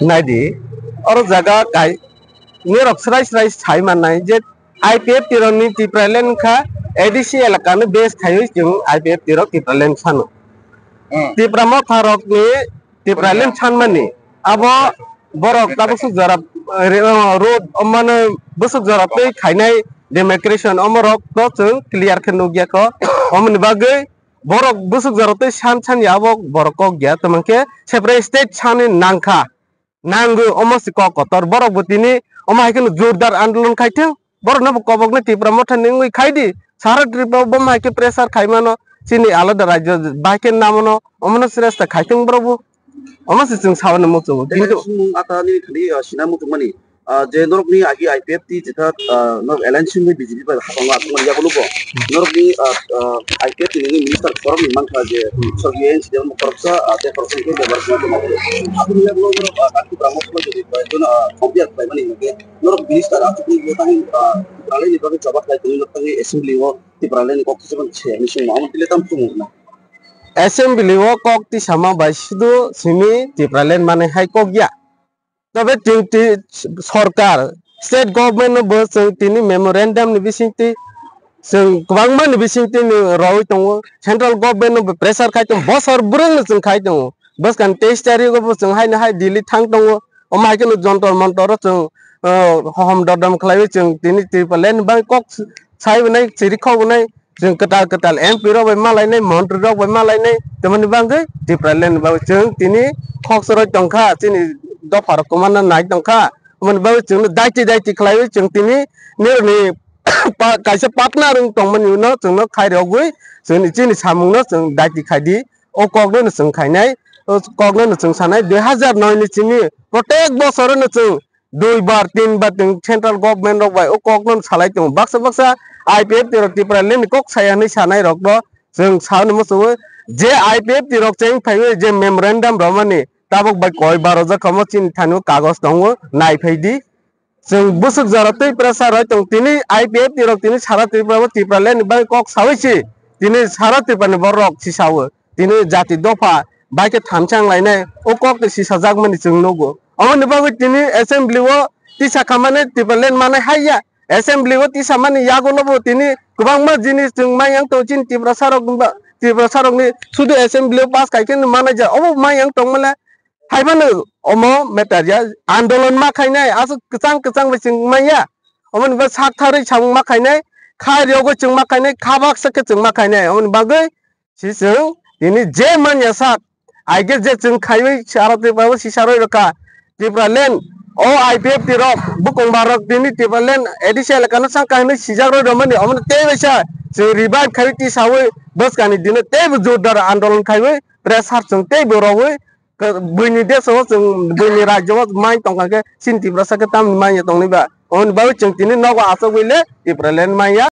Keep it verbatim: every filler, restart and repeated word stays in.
Naidi, oro jaga kai, norok srai srai sai mannai je I P F T rokni Tipraland wngkha A D C elakano base khaiwi chwng I P F T rok Tipraland sano. Hmm. Tipra Motha rokni Tipraland sanmani abo borok tabuk swk jora, eh, road omano bwswk jora twi khainai demarcation omorok to chwng clear khe nukya kho. Omoni bagwi borok bwswk jora twi san san ya abo borok kok ya, tamo khe separate state sani nangkha. Nangwi omo si kok kotor, borok bo tini omo hai kheno jordar andolon khai thung, borok no bo kobok no Tipra Motha ni wngwi khai di, sara Tripura bo hai khe pressure khai mano, chini alada rajyo bai khe namono, omo no sresta khai thung borok bo, omo si chwng sabani muchungo. Kintu sumung ata ni thani, ah, sina muchung mani, ah, je norok ni agi I P F T jeta, ah, norok alliance ni B J P bai hapang atong ya bolo bo, norok ni, ah, ah, I P F T ni minister korom ni mankha je sorgi N C D mo koroksa, ah, te koroksa ni bebar ko mo. Aboni ya bolo norok, ah, kati bramo ko je, ah, jono, ah, kompiar bai mani ke. Norok minister aswk ni bo tang, ah, Tipraland ni bagwi jawab lai tongwi norok tangwi assembly o Tipraland ni kok thajak se ni sung ma tile tam tung na. Assembly o kok tisama bai sudu simi Tipraland mane hai kok ya. Tobe chwng ti sorkar, state government no bo chwng tini memorandum ni bisingtwi chwng kwbangma ni bisingtwi ni roi tongo, central government no bo pressure khai tongo, bosor bwrwng no chwng khai tongo. Bwskang teis tarik o bo chwng haino hai Delhi thang tongo. Omo hai kheno Jontor Montor o chwng, ah, hohom dodom khlaiwi chwng tini Tipraland ni bagwi kok sai bo nai, chiri khok bo nai, chwng kwtal kwtal M P rok bai ma lainai, montri rok bai ma lainai, tamoni bagwi Tipraland ni bagwi chwng tini khok choroi tongkha, chini dopha rok kwmana nai tongkha. Omoni bagwi chwngno daiti daiti khlaiwi chwng tini nirokni pa-, kaisa partner wng tongmani uno chwngno khairogwi chwngni chini samungno chwng daiti khaidi. O kokno no chwng khainai, o kokno no chwng sanai, dui hazar noi ni simi protek bosorono chwng dui bar, tin bar chwng central government rok bai o kokno no salai tongo. Baksa baksa I P F T rok Tipraland ni kok saya hinwi sanai rokno chwng saui muchungo je I P F T rok cheng phaiwi je memorandum romani tabuk bai koi baro jakha omo chini thani o kagoj tongo, nai phai di. Chwng bwswk jora twi pressure roi tong. Tini I P F T rok tini sara Tripura o Tipraland ni bagwi kok saui si. Tini sara Tripura ni borok si sao. Tini jati dopha bai khe thansa wng lainai. O kok twi sisajak mani chwng nugo. Omoni bagwi tini assembly o tisa khamani Tipraland manai hai ya. Assembly o tisa mani yago no bo tini kwbangma jinis chwng mai yang tong chini Tiprasa rok, Tiprasa rok ni sudu assembly o pass kai khe manai ja. Obo mai yang tong male. Haibano omo matter ya, andolon ma khainai, aswk kwchang kwchang bai chwng manya. Omoni bagwi sak tharwi samung ma khainai, kha riogo chwng ma khainai, kha baksa khe chwng ma khainai. Omoni bagwi si chwng tini je manya sak, aige je chwng khaiwi sara Tripura o sisa roi rwkha. Tipraland o I P F T rok, bukung barok tini Tipraland A D C elakano chang kahinwi sijak roi rwmani, omono tei baisa chwng revive khaiwi tisawi bwskangni dino teibo jordar andolon khaiwi pressure chwng teibo rogwi Ka-, buini desh o chwng, buini rajyo o mai tongkha khe chini Tiprasa khe tamni manya tongni ba? Hwnwi bagwi chwng tini nogo achugwi le Tipraland manya.